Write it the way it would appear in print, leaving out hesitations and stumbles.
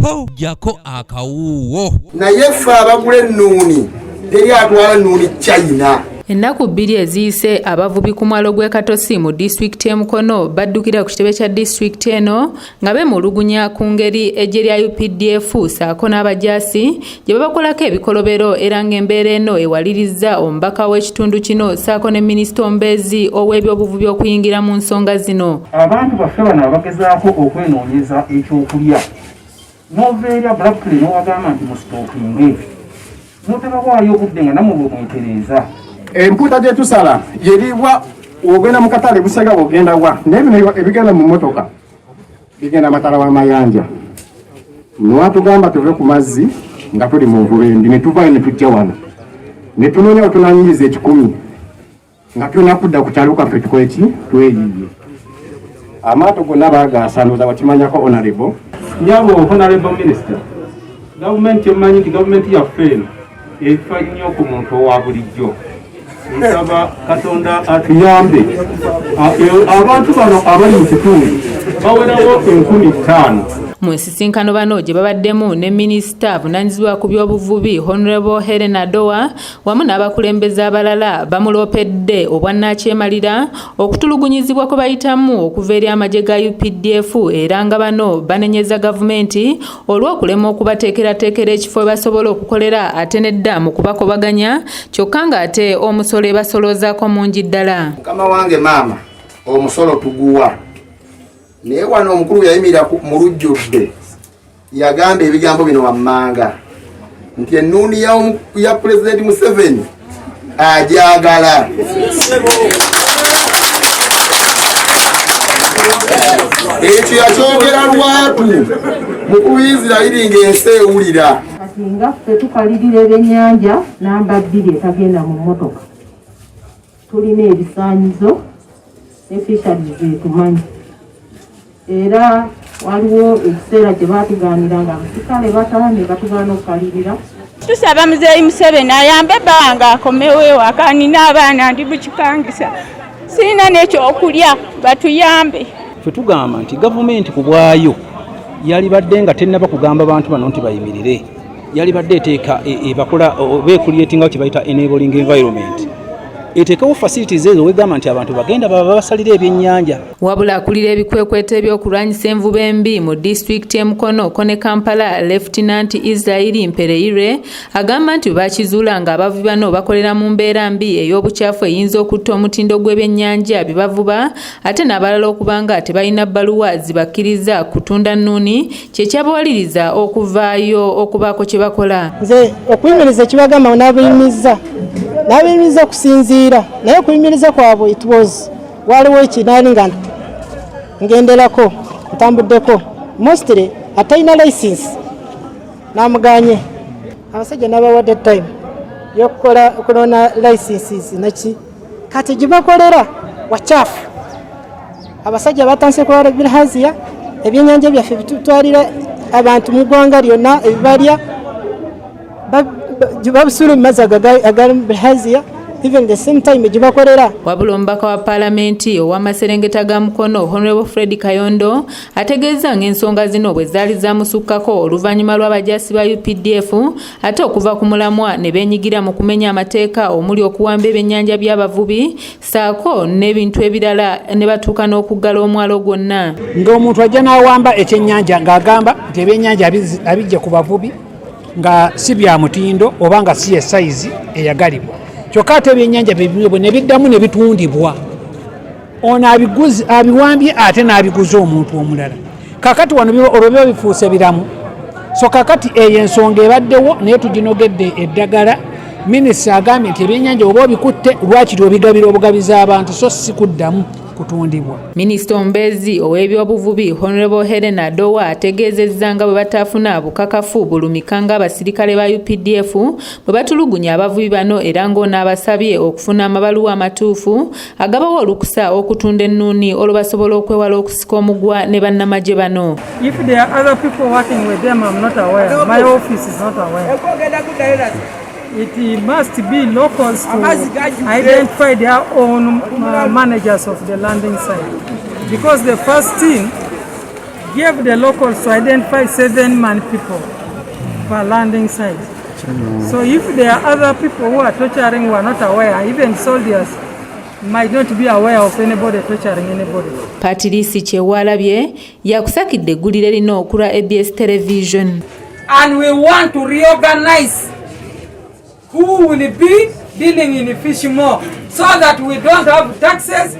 Ho, jjako akawuuwo. Naye ffe abagula ennuuni teri atwala nnuuni China. Ennaku bbiri eziyise abavubi ku mwalo gw'e Katosi mu disitulikiti y'e Mukono baddukira ku kitebe kya disitulikiti eno nga beemulugunya ku ngeri eggye lya UPDF ssaako n'abajaasi gye babakolako ebikolobero era ng'embeera eno ewalirizza omubaka w'ekitundu kino ssaako ne minisita omubeezi ow'ebyobuvubi okuyingira mu nsonga zino. Abantu baffe bano abagezaako okwenoonyeza ekyokulya n'ova eri abruptly n'owagamba nti musitookinge n'otabawaayo obudde nga nammwe bwe mwetereeza. Empuuta gye tusala yeriibwa ogenda mu katale busega bwogenda wa, naye bino ebigenda mu mmotoka bigenda matala w'amayanja. Nwatugamba tuve ku mazzi nga tuli mu nvuba embi, ne tuvaayo ne tujja wano ne tunoonya wetunanyiriza 100 nga tulina kudda ku kyalo kwaffe tukole ki, tweyiye. Amaato gonna baagasanuza bakimanyako honorable. Nyabo honorable minister, gavumenti emanyi nti gavumenti yaffe eno efa nnyo ku muntu owa bulijjo. Nsaba Katonda atuyambe. Abantu bano abali mu kitundu bawerawo 5,000. Mu nsisinkano bano gye babaddemu ne minisita avunaanyizibwa ku by'obuvubi Honorable Helen Adoa wamu n'abakulembeze abalala bamuloopedde obwannakyemalira okutulugunyizibwa kwe bayitamu okuva eri amagye ga UPDF era nga bano banenyeza gavumenti olw'okulema okubateekerateekera ekifo we basobola okukolera ate nedda mu kubakobaganya kyokka ng'ate omusolo ebasoloozaako mungi ddala. Mukama wange maama, omusolo tuguwa, naye wano omukulu yayimirira mu lujjudde yagamba ebigambo bino wammanga nti ennuuni ya Pulezidenti Museveni agyagala. Ekyo yakyogera lwatu mukulu Isirayiri ng'ensi ewulira. Kati nga ffe tukalirira ebyennyanja namba 2 etagenda mu mmotoka, tulina ebisaanyizo ne fisheries zetumanyi, era waliwo ekiseera kye baatugaanira nga abasirikale bataano ne batugaana okukalirira. Tusaba Muzeeyi Museveni ayambe ebbanga akomewo ewaka, nina abaana ndi bukipangisa, sirina n'ekyokulya, batuyambe. Ffe tugamba nti gavumenti ku bwayo yalibadde nga tennaba kugamba bantu bano nti bayimirire, yalibadde eteeka ebakola oba ecreatingawo kye bayita enabling environment, eteekewo facilities ezo wegamba nti abantu bagenda baba basalira ebyennyanja. Wabula akulira ebikwekweto ebyokulwanyisa envuba embi mu disitulikiti y'e Mukono ko ne Kampala, Lieutenant Israel Mpereire agamba nti bwe bakizuula nga abavubi bano bakolera mu mbeera mbi ey'obukyafu eyinza okutta omutindo gw'ebyennyanja bye bavuba ate n'abalala okuba nga tebalina bbaluwa zibakkiriza kutunda nnuuni kye kyabawaliriza okuvaayo okubaako kye bakola. Nze okuyimiriza ekibagamba n'abiyimiriza okusinziira, naye okuyimiriza kwabwe it was waliwo ekinaali nga ngenderako ntambuddeko mostly atalina license n'amuganye. Abasajja n'abawadde time y'okukola okulona licenses naki, kati gye bakolera wakyafu. Abasajja batandise kulwala bilharzia, ebyennyanja byaffe bitutwalira abantu mu ggwanga lyonna ebibalya babisuula mu mazzi agali mu bilharzia, even the same time gye bakolera. Wabula omubaka wa paalamenti ow'amaserengeta ga Mukono Honorable Fred Kayondo ategeeza ng'ensonga zino bwe zaali zamusukkako oluvannyuma lw'abajaasi ba UPDF ate okuva ku mulamwa ne beenyigira mu kumenya amateeka omuli okuwamba ebyennyanja by'abavubi ssaako n'ebintu ebirala ne batuuka n'okuggala omwalo gwonna. Ng'omuntu ajja n'awamba ekyennyanja ng'agamba nti ebyennyanja abijja ku bavubi nga si bya mutindo oba nga si ye sayizi eyagalibwa, kyokka ate ebyennyanja bye ne biddamu ne bitundibwa. Ono abiwambye ate n'abiguza omuntu omulala. Kakati wano olwo biba bifuuse biramu. So kakati eyo ensonga ebaddewo naye tuginogedde eddagala. Minisita agambye nti ebyennyanja oba obikutte lwakiri obigabira obugabiza abantu so si kuddamu kutundibwa. Minisita omubeezi ow'ebyobuvubi Honorable Helen Adoa ategeezezza nga bwe bataafuna bukakafu bulumika ng'abasirikale ba UPDF bwe batulugunya abavubi bano era ng'ono abasabye okufuna amabaluwa amatuufu agabawa olukusa okutunda ennuuni olwo basobola okwewala okusika omugwa ne bannamagye bano. If there are other people working with them, I'm not aware. My office is not aware. It must be locals to identify their own managers of the landing site. Because the first thing, Gave the locals to identify seven man people per landing site. So if there are other people who are torturing who are not aware, even soldiers might not be aware of anybody torturing anybody. Patrice Kyewalabye yakusakidde eggulire lino okulwa ABS Television. And we want to reorganize who will be dealing in fish more so that we don't have taxes.